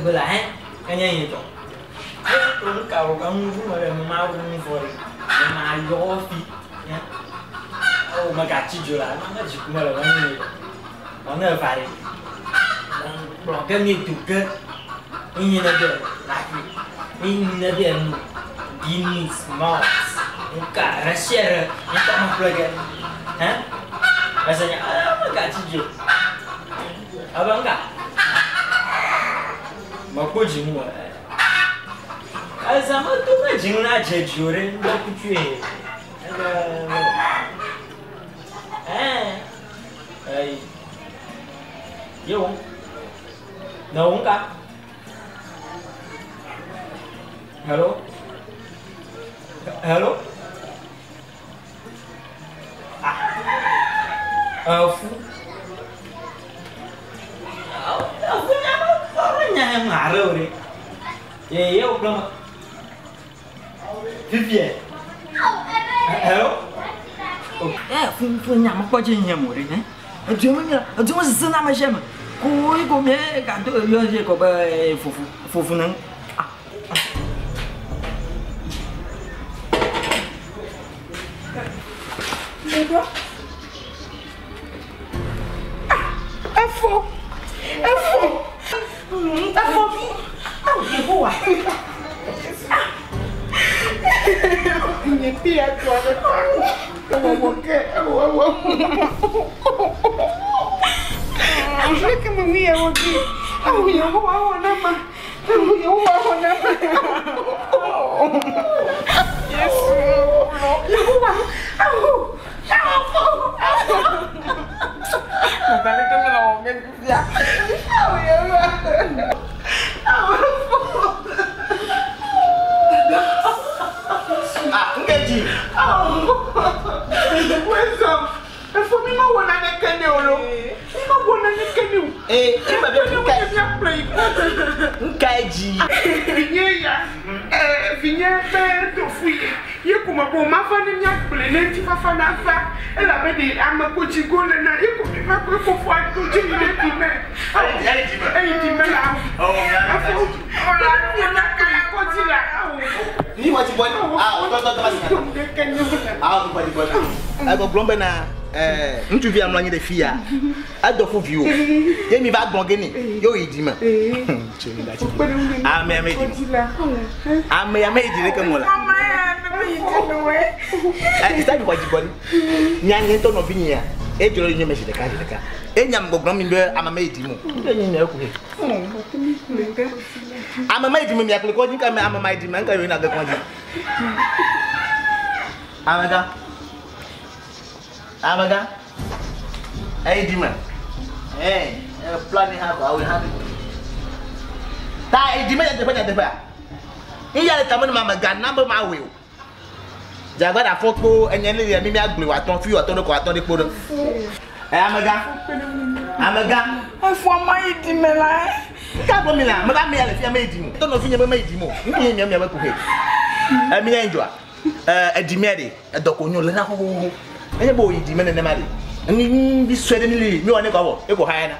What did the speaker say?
megbe la hɛ enye nye tɔ. Eye nu ka wɔ enu ŋu me ɖe me ma wu nu vɔ ɖe. Me ma yɔ fi. Eo megatsi dzo la me dziku mele me nye tɔ. Vɔ ne eva ɖe kplɔ ge mi do ge eye ne be la fi eye ne be nu Guinness malt nuka ɖe sia ɖe nye tɔ me ƒle ge. Hɛ? Ese nya megatsi dzo. Ebe ŋka? Mekpɔ dzi ŋu o. Eza medo be dzi ŋu na dze dzi o ɖe ŋdɔ kutsue. Ebe ɛɛ eyi ye wo ne wo ŋka? Hello? Hello? Ah. Efu. Efu nya me nya he ma ɖe o ɖe. Ye ye wo kple me. Fifie. Hello? Eh, fu fu nya me kpɔ dzi nye mo ɖe ne. Edu me nya, edu me sese na me sia me. Ko yi ko me ga do yɔ dzi ko be fufu fufu ne. Ah. Efo, efo, efo vi, awo Yehowa. Nye tia tɔ ɖe ta. Ewɔwɔ ke, ewɔwɔ. Aleke me nu ya wɔ ge? Awo Yehowa wɔ na ma. Awo Yehowa wɔ na ma. Yesu, Yehowa, awo, awo fo, awo. Bàbá mi tó mi lọ wọ gé fífíà. Awo Yehowa, awo fo. Ah, Nkechi. Awo, wezɔ. Efo mi ma wɔ naneke ne o lo. Mi ma wɔ naneke ne o. Eh, e ma be Nka yi nka dzi. Vinye ya, vinye be tofu ye. Ye ko me bo ma va ne míagblɔe ne ŋutifafa nava. Elabe ɖe ame ko dzi go le na ye ko mi va kple fofoa to dzi yi ɖe dzi me. Eyi dzi me. Eyi dzi me la. Oh, mia Efo, ɔla fia míakplɔe yi kɔdzi la. Awo. Ni mo ti bɔ ni. Ah, tɔ tɔ tɔ ba si. Ɖeke nye o la. Ah, mo ti bɔ ni. Egbɔgblɔm bena ŋutsuvi amlɔ anyi ɖe fi ya. Edɔ fu viwò. Ye mi va gblɔ ge nɛ. Ye wòyi dzi me. Tso mi da tsi. Ame ame yi dzi me. Ame ame yi dzi ɖeke ŋu la. Ɛ isa mi xɔ dzi gbɔ ni. Nya nye ŋutɔ nɔvi nye ya. Edzo le nye me zi ɖeka zi ɖeka. Enya me gbɔgblɔm mi be ame me yi dzi me o. Ŋutɔ nye nye eku he. Ame me yi dzi me mia kple kɔdzi ka me ame ma yi dzi me ŋka yina ge kɔdzi. Amegã. Amegã. Eyi dzi me. Ɛɛ plan hã kɔ awo hã. Ta eyi dzi me nyateƒe nyateƒea. Eya le tame ne ma amegã na be ma wɔe o. Dzagba ɖe afɔ kpo enye ne ya mi mia gblɔe wòatɔ fi wòatɔ ɖe kɔ wòatɔ ɖe kpo ɖe. Ɛ amegã. Amegã. Efo ma yi dzi me la. Ka gbɔ mi la, me ba me ya le fia me yi dzi me o. Tɔ nɔvi nye be me yi dzi me o. Ŋku nye mia mia be kuxe. Ɛ mi nya yi dzɔa. Ɛ edzi mia ɖe edɔ ko nyo le na xoxoxo. Nenye be wòyi dzi me nenema ɖe. Nu vi sue ɖe mi li mi wɔ ne kɔ vɔ ekɔ haya na.